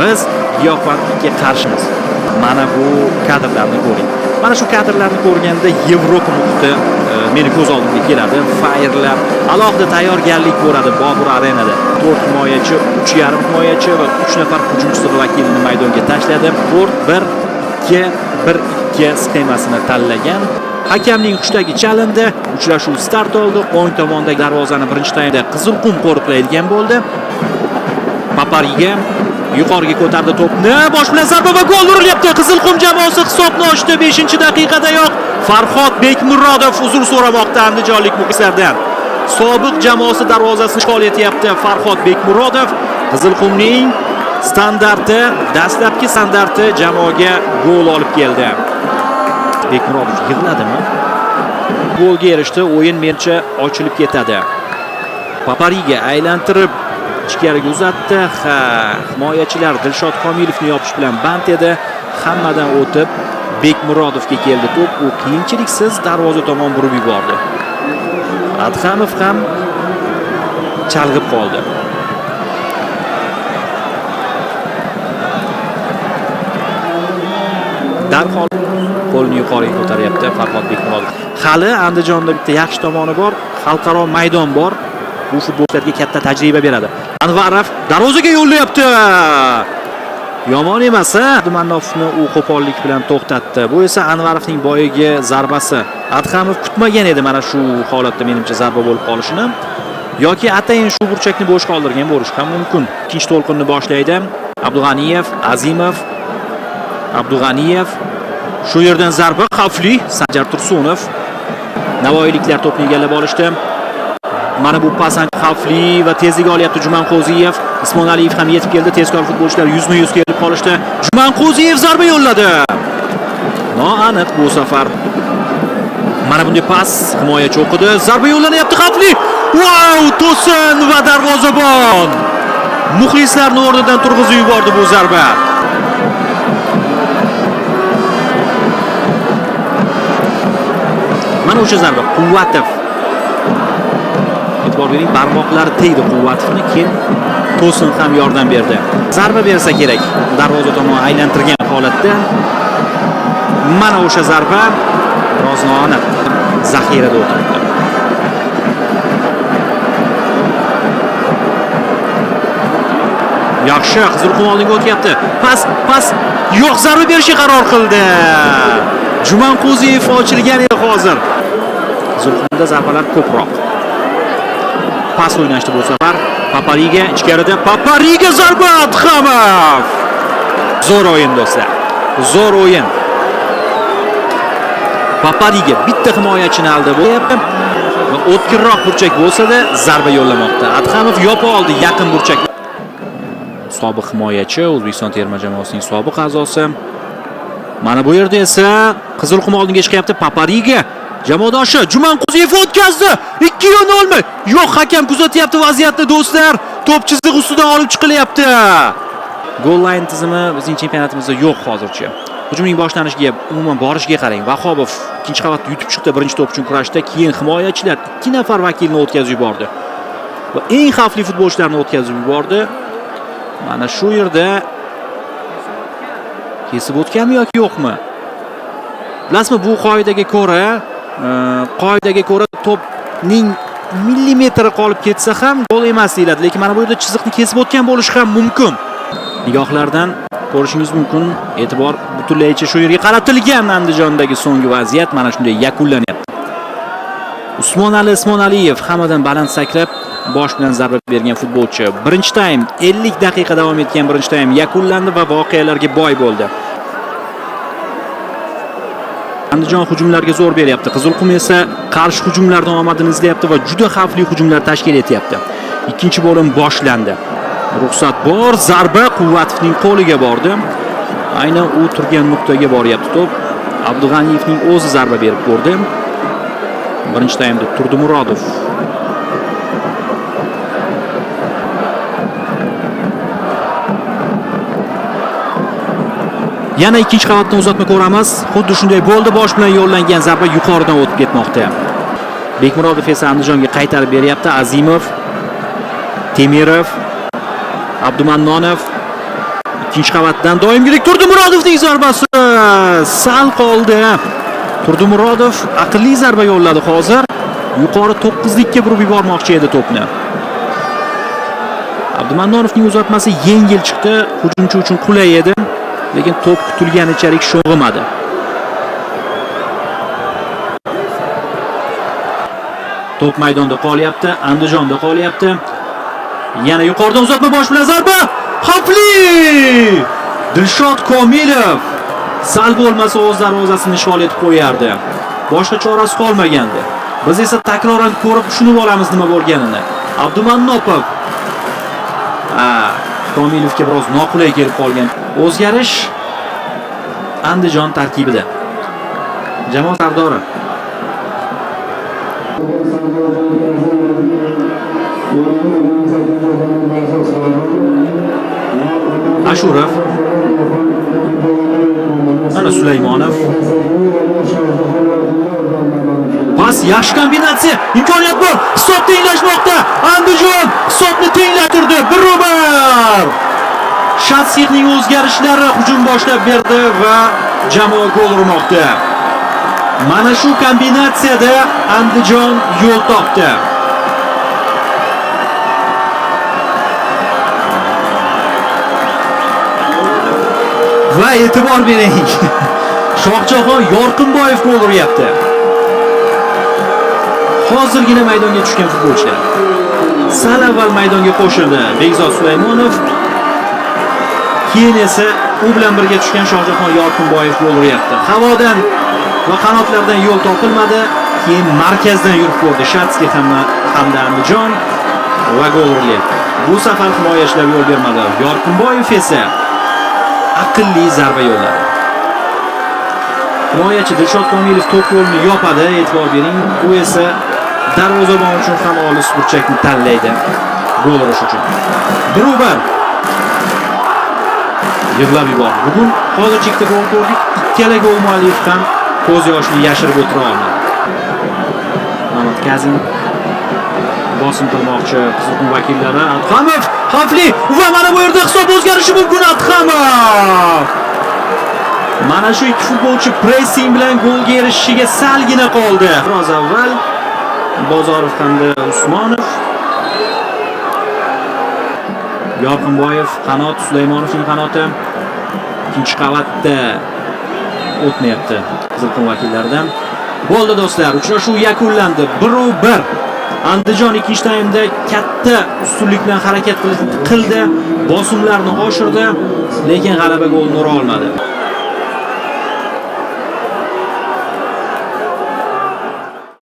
Biz giyohvandlikka qarshimiz. Mana bu kadrlarni ko'ring. Mana shu kadrlarni ko'rganda Yevropa muhiti meni ko'z oldimga keladi. Fayrlar, alohida tayyorgarlik ko'radi Bobur Arenada. 4 himoyachi, 3,5 himoyachi va 3 nafar hujumchi vakilini maydonga tashladi. 4-1-2-1-2 sxemasini tanlagan. Hakamning hushtagi chalindi. Uchrashuv start oldi. O'ng tomondagi darvozani birinchi taymda Qizilqum qo'riqlaydigan bo'ldi. Papariga yuqoriga ko'tardi to'pni. Bosh bilan zarba va gol urilyapti. Qizilqum jamoasi hisobni ochdi 5-daqiqadayoq. Farhod Bekmurodov uzr so'ramoqda andijonlik muxlislardan. Sobiq jamoasi darvozasini ishg'ol etyapti Farhod Bekmurodov. Qizilqumning standarti, dastlabki standarti jamoaga gol olib keldi. Bekmurodov yig'ladimi? Golga erishdi. O'yin mencha ochilib ketadi. Papariga aylantirib ichkariga uzatdi. Ha, himoyachilar Dilshod Komilovni yopish bilan band edi. Hammadan o'tib Bekmurodovga keldi to'p. U qiyinchiliksiz darvoza tomon burib yubordi. Adhamov ham chalg'ib qoldi. Darhol qo'lini yuqoriga ko'taryapti Farhod Bekmurodov. Hali Andijonda bitta yaxshi tomoni bor, xalqaro maydon bor. Bu futbolchilarga katta tajriba beradi. Anvarov darvozaga yo'llayapti. Yomon emas, ha? Abdumannovni u qo'pollik bilan to'xtatdi. Bu esa Anvarovning boyagi zarbasi. Adhamov kutmagan edi mana shu holatda menimcha zarba bo'lib qolishini. Yoki atayin shu burchakni bo'sh qoldirgan bo'lishi ham mumkin. Ikkinchi to'lqinni boshlaydi. Abdug'aniyev, Azimov, Abdug'aniyev. Shu yerdan zarba xavfli. Sanjar Tursunov. Navoiyliklar to'pni egallab olishdi. Mana bu pas xavfli va tezlik olyapti Jumanqo'ziyev. Ismonaliyev ham yetib keldi. Tezkor futbolchilar yuzma-yuz kelib qolishdi. Jumanqo'ziyev zarba yo'lladi. Noaniq bu safar. Mana bunday pas himoyachi o'qidi. Zarba yo'llanyapti xavfli. Vau, to'sin va darvozabon. Muxlislarni o'rnidan turg'izib yubordi bu zarba. Mana o'sha zarba Quvvatov. E'tibor bering, barmoqlari tegdi Quvvatovni, keyin to'sin ham yordam berdi. Zarba bersa kerak. Darvoza tomon aylantirgan holatda. Mana o'sha zarba biroz noaniq. Zaxirada o'tiribdi. Yaxshi, Qizilqum oldinga o'tyapti. Pas, pas, yo'q, zarba berishga qaror qildi. Jumanqo'ziyev ochilgan edi hozir. Qizilqumda zarbalar ko'proq. Pas o'ynashdi bu safar. Papariga ichkarida, Papariga zarba, Adhamov. Zo'r o'yin do'stlar. Zo'r o'yin. Papariga bitta himoyachini aldi bo'lyapti. Va o'tkirroq burchak bo'lsa-da zarba yo'llamoqda. Adhamov yopa oldi yaqin burchak. Sobiq himoyachi, O'zbekiston terma jamoasining sobiq a'zosi. Mana bu yerda esa Qizilqum oldinga chiqyapti. Papariga jamoadoshi Jumanqo'ziyev o'tkazdi. 2-0 mi? Yo'q, hakam kuzatyapti vaziyatni do'stlar. To'p chiziq ustidan olib chiqilyapti. Goal line tizimi bizning chempionatimizda yo'q hozircha. Hujumning boshlanishiga, umuman borishiga qarang. Vahobov ikkinchi qavatda yutib chiqdi birinchi to'p uchun kurashda. Keyin himoyachilar 2 nafar vakilni o'tkazib yubordi. Va eng xavfli futbolchilarni o'tkazib yubordi. Mana shu yerda kesib o'tganmi yoki yo'qmi? Bilasizmi, bu qoidaga ko'ra, to'pning millimetri qolib ketsa ham gol emas deyiladi, lekin mana bu yerda chiziqni kesib o'tgan bo'lishi ham mumkin. Nigohlardan ko'rishingiz mumkin, e'tibor butunlaycha shu yerga qaratilgan. Andijondagi so'nggi vaziyat mana shunday yakunlanyapti. Usmonali Ismonaliyev hammadan baland sakrab bosh bilan zarba bergan futbolchi. Birinchi taym 50 daqiqa davom etgan birinchi taym yakunlandi va voqealarga boy bo'ldi. Andijon hujumlarga zo'r beryapti. Qizilqum esa qarshi hujumlardan omadini izlayapti va juda xavfli hujumlar tashkil etyapti. Ikkinchi bo'lim boshlandi. Ruxsat bor, zarba Quvvatovning qo'liga bordi. Aynan u turgan nuqtaga boryapti to'p. Abdug'aniyevning o'zi zarba berib ko'rdi. Birinchi taymda Turdimurodov yana ikkinchi qavatdan uzatma ko'ramiz. Xuddi shunday bo'ldi, bosh bilan yo'llangan zarba yuqoridan o'tib ketmoqda. Bekmurodov esa Andijonga qaytarib beryapti. Azimov, Temirov, Abdumannonov Ikkinchi qavatdan doimgidek Turdimurodovning zarbasi sal qoldi. Turdimurodov aqlli zarba yo'lladi hozir. Yuqori 9likka burib yubormoqchi edi to'pni. Abdumannonovning uzatmasi yengil chiqdi, hujumchi uchun qulay edi, lekin to'p kutilganichalik sho'ng'imadi. To'p maydonda qolyapti, Andijonda qolyapti. Yana yuqoridan uzatma, bosh bilan zarba. Xavfli! Dilshod Komilov sal bo'lmasa o'z darvozasini ishg'ol etib qo'yardi. Boshqa chorasi qolmagandi. Biz esa takroran ko'rib tushunib olamiz nima bo'lganini. Abdumannopov Komilovga biroz noqulay kelib qolgan. O'zgarish Andijon tarkibida. Jamoa sardori Ashurov, mana Sulaymonov. Pas, yaxshi kombinatsiya, imkoniyat bor. Hisob tenglashmoqda. Andijon hisobni tenglashtirdi. 1-1. Shatsixning o'zgarishlari hujum boshlab berdi va jamoa gol urmoqda. Mana shu kombinatsiyada Andijon yo'l topdi. Va e'tibor bering. Shohjahon Yorqinboyev gol uryapti. Hozirgina maydonga tushgan futbolchilar. Sal avval maydonga qo'shildi Bekzod Sulaymonov. Keyin esa u bilan birga tushgan Shohjahon Yorqinboyev gol uryapti. Havodan va qanotlardan yo'l topilmadi. Keyin markazdan yurib ko'rdi Shatskiy hamda Andijon va gol urilyapti. Bu safar himoyachilar yo'l bermadi. Yorqinboyev esa aqlli zarba yo'lladi. Himoyachi Dilshod Komilov to'p yo'lini yopadi, e'tibor bering. U esa darvozabon uchun ham olis burchakni tanlaydi gol urish uchun. 1-1. Yig'lab yubordi. Bugun hozircha ikkita gol ko'rdik. Ikkala gol muallifi ham ko'z yoshini yashirib o'tira olmadi. Mamat Kazim bosim qilmoqchi Qizilqum vakillari. Adhamov xavfli va mana bu yerda hisob o'zgarishi mumkin. Adhamov. Mana shu ikki futbolchi pressing bilan golga erishishiga salgina qoldi. Biroz avval Bozorov hamda Usmonov. Yorqinboyev qanot, Sulaymonovning qanoti. Ikkinchi qavatda o'tmayapti Qizilqum vakillaridan. Bo'ldi do'stlar, uchrashuv yakunlandi. 1-1. Andijon ikkinchi taymda katta ustunlik bilan harakat qildi, bosimlarni oshirdi, lekin g'alaba golini ura olmadi.